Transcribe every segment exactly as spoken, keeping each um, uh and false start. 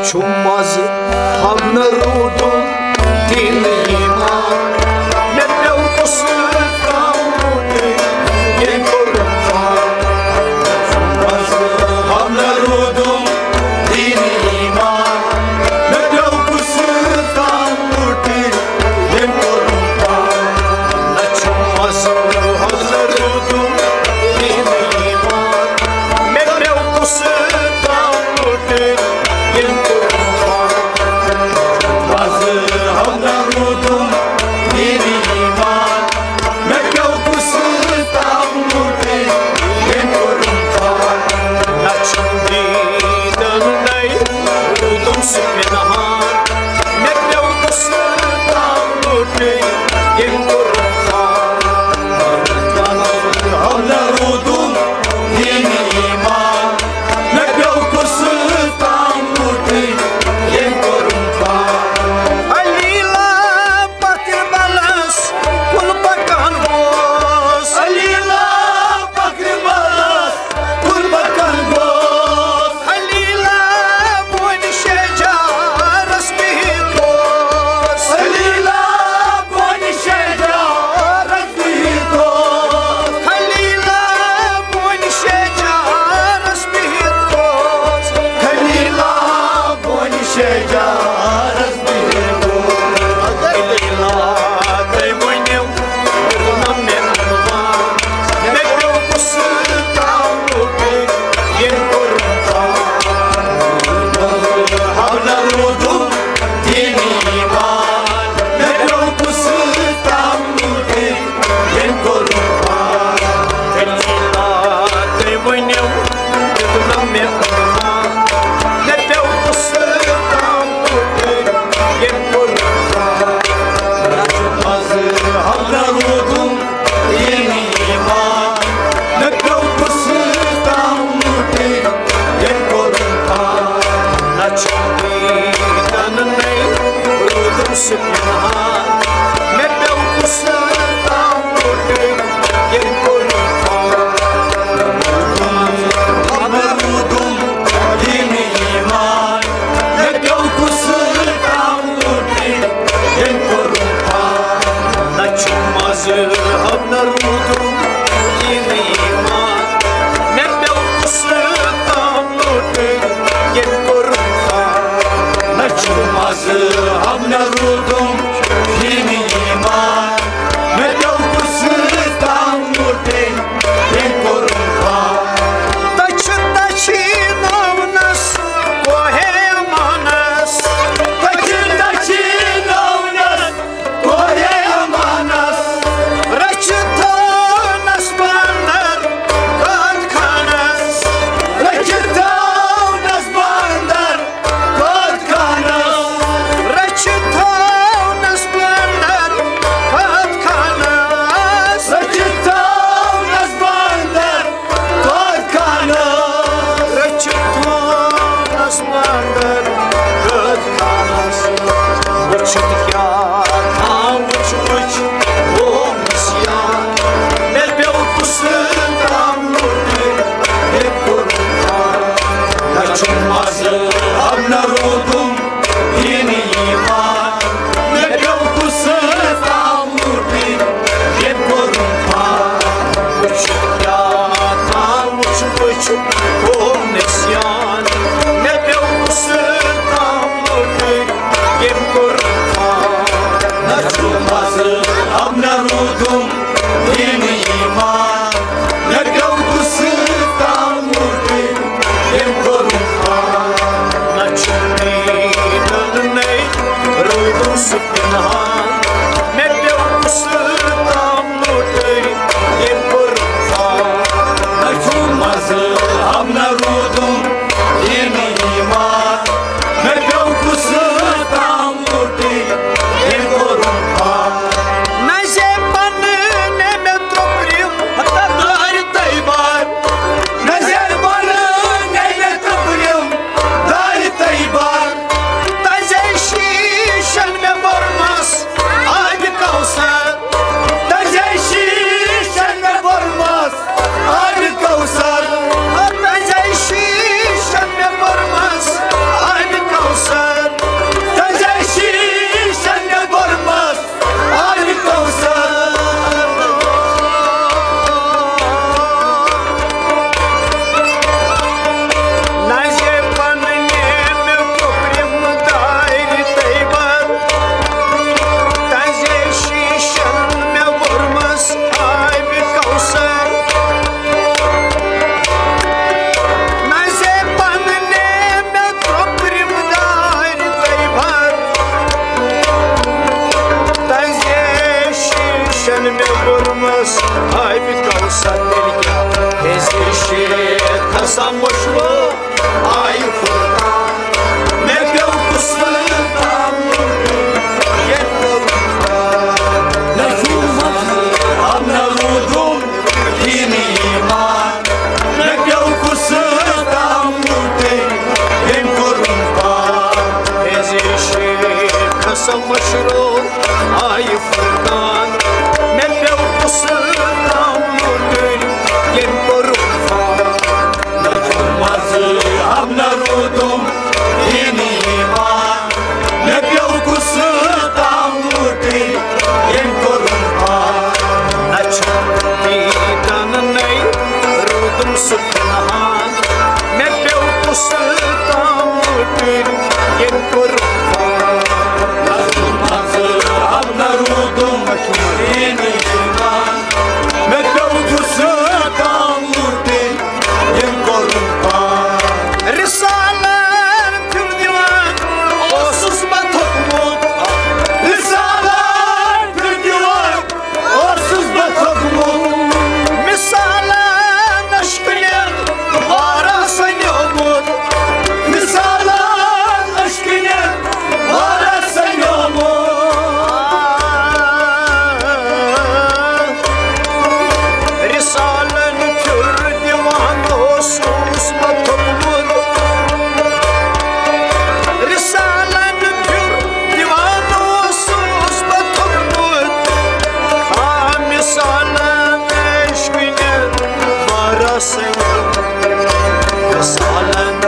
چھُ مزٕ ہم نہٕ روٗدُم دِنہٕ یِوان۔ مےٚ پیوٚو قصہٕ تام لوٚٹٕے ییٚمۍ کوٚرُم پان۔ چھُ مزٕ ہم نہٕ روٗدُم دِنہٕ یِوان۔ مےٚ پیوٚو قصہٕ تام لوٚٹٕے ییٚمۍ کوٚرُم پان۔ نہ چھُ مزٕ ہم نہٕ روٗدُم دِنہٕ یِوان۔ مےٚ پیوٚو قصہٕ تام لوٚٹٕے ییٚمۍ کوٚرُم پان۔ مزٕ ہم نہٕ روٗدُم دِنہٕ یِوان۔ مےٚ پیوٚو قصہٕ تام لوٚٹٕے ییٚمۍ کوٚرُم پان۔ نہ چھُم دیٖدن نَے روٗدُم سُہ پِنہان۔ مےٚ پیوٚو قصہٕ تام لوٚٹٕے ییٚمۍ کوٚرُم پان۔ مزٕ ہم نہٕ روٗدُم دِنہٕ یِوان۔ مےٚ پیوٚو قصہٕ تام لوٚٹٕے ییٚمۍ کوٚرُم پان۔ علی لا پکربلس کُن پکان اوس۔ علی لا پکربلس کُن پکان اوس۔ علی لا بونہِ شیجارس بِہِتھ اوس۔ علی لا بونہِ شیجارس بِہِتھ اوس۔ خلیلا بونہِ شیجارس بِہِتھ اوس۔ خلیلا بونہِ شیجارس بِہِتھ اوس۔ خلیلا تُہۍ ؤنِو، دیُتنم مےٚ عنوان۔ مےٚ پیوٚو قصہٕ تام لوٚٹٕے ییٚمۍ کوٚرُم پان۔ ہم نہٕ روٗدُم دِنہٕ یِوان۔ مےٚ پیوٚو قصہٕ تام لوٚٹٕے ییٚمۍ کوٚرُم پان۔ خلیلا تُہۍ ؤنِو، دیُتنم مےٚ عنوان۔ مےٚ پیوٚو قصہٕ تام لوٚٹٕے ییٚمۍ کوٚرُم پان۔ مزٕ ہم نہٕ روٗدُم دِنہٕ یِوان۔ مےٚ پیوٚو قصہٕ تام لوٚٹٕے ییٚمۍ کوٚرُم پان۔ نہ چھُم دیٖدن نَے روٗدُم سُہ پِنہان۔ مےٚ پیوٚو قصہٕ تام لوٚٹٕے ییٚمۍ کوٚرُم پان۔ روٗدُم ہم نہٕ روٗدُم دِنہٕ یِوان۔ مےٚ پیوٚو قصہٕ تام لوٚٹٕے ییٚمۍ کوٚرُم پان۔ نہ چھُم مزٕ ہم نہٕ روٗدُم دِنہٕ یِوان۔ مےٚ پیوٚو قصہٕ تام لوٚٹٕے ییٚمۍ کوٚرُم پان۔ نہ چھُم مزٕ ہم نہٕ روٗدُم دِنہٕ یِوان۔ مےٚ پیوٚو قصہٕ تام لوٚٹٕے ییٚمۍ کوٚرُم پان۔ تَچھِ تَچھِ ناونَس کوہے امانَس۔ تَچھِ تَچھِ ناونَس کوہے امانَس۔ رٔچھِتھ تھٲونَس باندر قٲد خانَس۔ رٔچھِتھ تھٲونَس باندر قٲد خانَس۔ رٔچھِتھ تھٲونَس باندر قٲد خانَس۔ رٔچھِتھ تھٲونَس باندر قٲد خانَس۔ رٔچھِتھ تھٲونَس باندر قٲد خانَس۔ وٕچھِتھ کیٛاہ تام وٕچھ وٕچھ گوٚو نسیان۔ مےٚ پیوٚو قصہٕ تام لوٚٹٕے ییٚمۍ کوٚرُم پان۔ نہ چھُم مزٕ ہم نہٕ روٗدُم دِنہٕ یِوان۔ مےٚ پیوٚو قصہٕ تام لوٚٹٕے ییٚمۍ کوٚرُم پان۔ وٕچھِتھ کیٛاہ تام وٕچھ وٕچھ گوٚو نسیان۔ مےٚ پیوٚو قصہٕ تام لوٚٹٕے ییٚمۍ کوٚرُم پان۔ نہ چھُم مزٕ ہم نہٕ روٗدُم دِنہٕ یِوان۔ مےٚ پیوٚو قصہٕ تام لوٚٹٕے ییٚمۍ کوٚرُم پان۔ نہ چھُم دیٖدن نَے روٗدُم سُہ پِنہان۔ مےٚ پیوٚو قصہٕ تام لوٚٹٕے ییٚمۍ کوٚرُم پان۔ نہ چھُم مزٕ ہم نہٕ روٗدُم دِنہٕ یِوان۔ مےٚ پیوٚو قصہٕ تام لوٚٹٕے ییٚمۍ کوٚرُم پان۔ نہ زے پنہٕ نے مےٚ ترٛوپرِم دارِ طیبار۔ نہ زے پنہٕ نے مےٚ ترٛوپرِم دارِ طیبار۔ تَزے شیٖشن مےٚ بوٚرمَس مشروع آیہِ فرقان، مےٚ پیوٚو قصہٕ تام لوٗٹٕنۍ، ییٚمۍ کوٚرُم فان۔ نہ چھُ مزٕ، ہم نہ روٗدُم دیٖنی ایمان، مےٚ پیوٚو قصہٕ تام لوٗٹٕنۍ، ییٚمۍ کوٚرُم فان۔ نہ چھُ دیٖدن نَے روٗدُم سُہ فِلحال، مےٚ پیوٚو قصہٕ تام لوٗٹٕنۍ، ییٚمۍ کوٚرُم فان۔ نہ چھُ مزٕ، ہم نہ روٗدُم دیٖنی ایمان، مےٚ پیوٚو قصہٕ تام لوٗٹٕنۍ، ییٚمۍ کوٚرُم فان۔ رسالن پھِر دِوان اوسُس بہٕ تھوٚکمُت، رسالن پھِر دِوان اوسُس بہٕ تھوٚکمُت۔ مثالن اشکنٮ۪ن واریاہ سنیومُت، مثالن اشکنٮ۪ن واریاہ سنیومُت۔ رسالن پھِر دِوان اوسُس بہٕ تھوٚکمُت۔ رسالن پھِر دِوان اوسُس بہٕ تھوٚکمُت۔ آ، مثالن اشکنٮ۪ن واریاہ سنیومُت۔ مثالن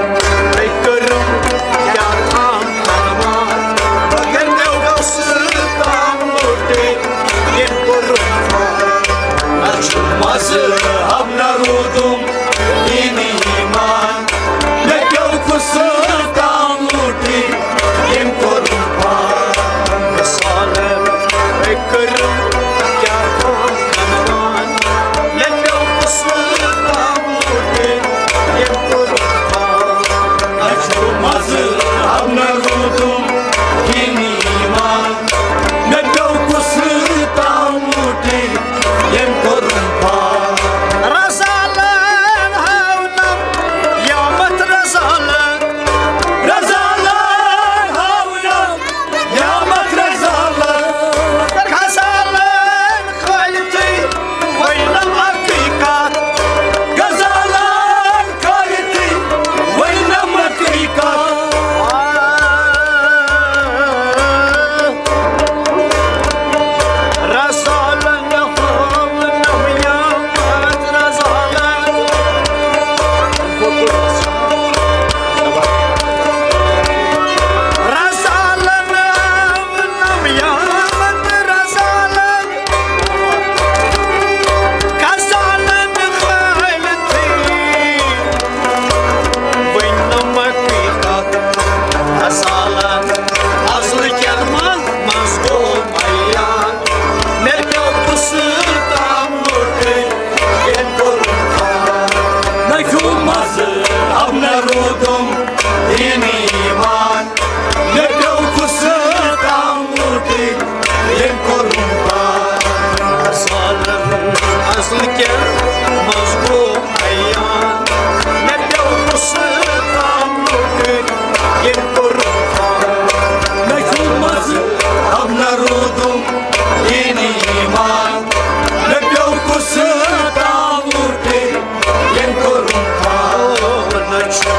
أکۍ کٔرٕم کیٛاہ تام کنوان، مگر مےٚ اوس تام لوٚٹٕے ییٚمۍ کوٚرُم فان۔ نہ چھُ مزٕ، ہم نہ روٗدُم دیٖنی ایمان، مےٚ پیوٚو قصہٕ تام لوٗٹٕنۍ، ییٚمۍ کوٚرُم فان۔ مثالن أکۍ کٔرٕم کیٛاہ تام کنوان، مےٚ پیوٚو قصہٕ تام لوٗٹٕنۍ، ییٚمۍ کوٚرُم فان۔ نہ چھُ مزٕ، ہم نہ روٗدُم دیٖنی ایمان، مےٚ پیوٚو قصہٕ تام لوٗٹٕنۍ، ییٚمۍ کوٚرُم فان۔ رسالن ہاونم یامت رسالن، رسالن ہاونم یامت رسالن، رسالن خٲلتٕے وۄنۍ نم اکٕے کتھ، غزالن خٲلتٕے وۄنۍ نم اکٕے کتھ۔ رسالن ہاونم یامت رسالن۔ رسالن ہاونم یامت رسالن۔ غزالن خٲلتٕے وۄنۍ نم اکٕے کتھ۔ غزالن ازلہٕ کٮ۪ن منٛز منٛز گوٚو عیان۔ مےٚ پیوٚو قصہٕ تام لوٚٹٕے ییٚمۍ کوٚرُم فان۔ نہ چھُ مزٕ، ہم نہ روٗدُم دیٖنی ایمان۔ مےٚ پیوٚو قصہٕ تام لوٚٹٕے ییٚمۍ کوٚرُم فان۔ غزالن ازلہٕ کٮ۪ن منٛز گوٚو عیان۔ مےٚ پیوٚو قصہٕ تام لوٚٹٕے ییٚمۍ کوٚرُم فان۔ نہ چھُ مزٕ، ہم نہ روٗدُم دیٖنی ایمان۔ مےٚ پیوٚو قصہٕ تام لوٚٹٕے ییٚمۍ کوٚرُم فان۔ نہ چھُ